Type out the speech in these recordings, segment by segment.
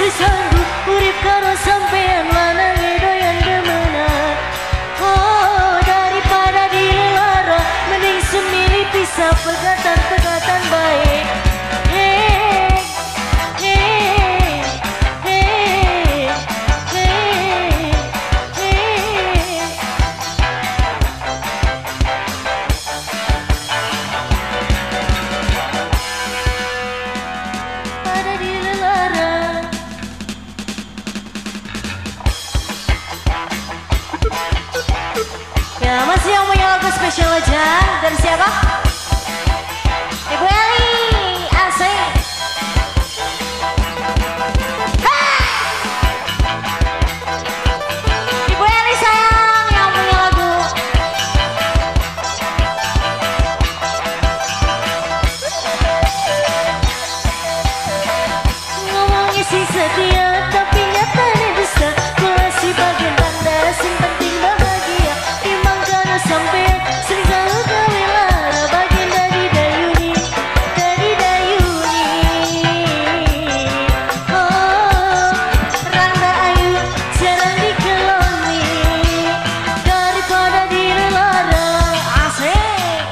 wis sanggup urip karo sampean lanange doyan demenan. Oh, daripada dilelara mending semilih pisah pegatan-pegatan baik. Hey, hey, hey, hey, hey. Pada dilelara. Ya, masih yang punya lagu spesial aja dari siapa? Ibu Eli, asik. Hey! Ibu Eli sayang yang punya lagu. Ngomongnya sih setia tapi nyatanya dusta. Kula si bagian tanda sing penting bahagia. Timbang karo sampean sering selalu gawe lara. Bagian dari Dayuni, dari Dayuni. Oh, randa ayu jarang dikeloni daripada dilelara. Asik.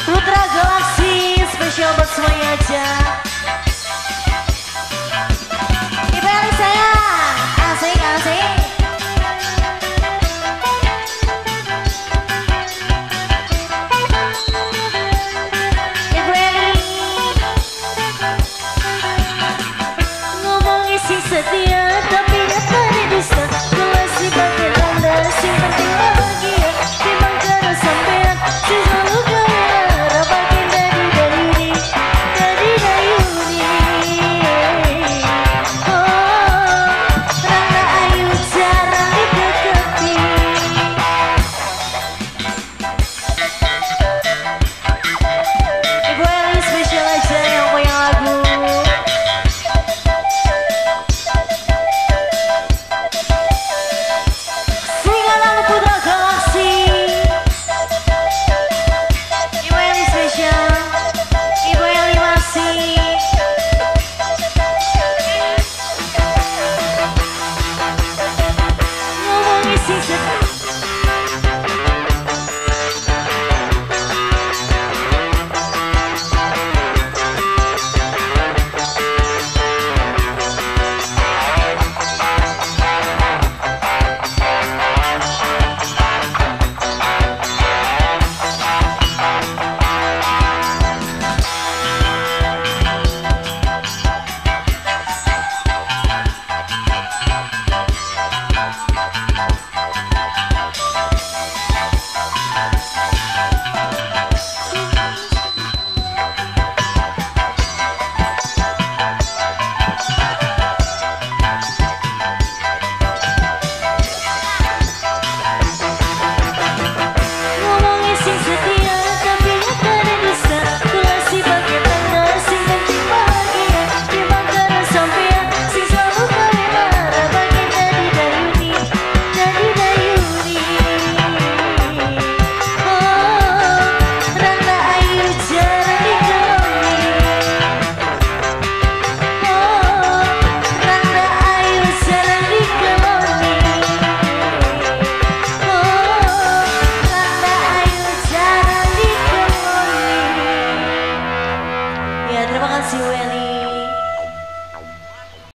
Putra Galaksi spesial buat semuanya aja. Ibu Eli sayang, asik asik. Ibu Eli ngomongnya sing setia tapi nyatanya dusta. Kula si bagian tanda sing penting bahagia. Timbang karo sampean sing selalu gawe lara. Bagian dari Dayuni, dari Dayuni. Oh, randa ayu jarang dideketi. Ibu Eli spesial aja yang punya lagu. Singgalang Putra Galaksi. Ibu Eli spesial, Ibu Eli masih. Ngomongnya sing setia. Ngomongnya sing setia tapi nyatanya dusta. Kula si bagian tanda sing penting bahagia. Timbang karo sampean sing selalu gawe lara. Bagian dari Dayuni, dari Dayuni. Oh, randa ayu jarang dikeloni. Oh, randa ayu jarang dikeloni. Oh, randa ayu jarang dikeloni. Ya, terima kasih Welly.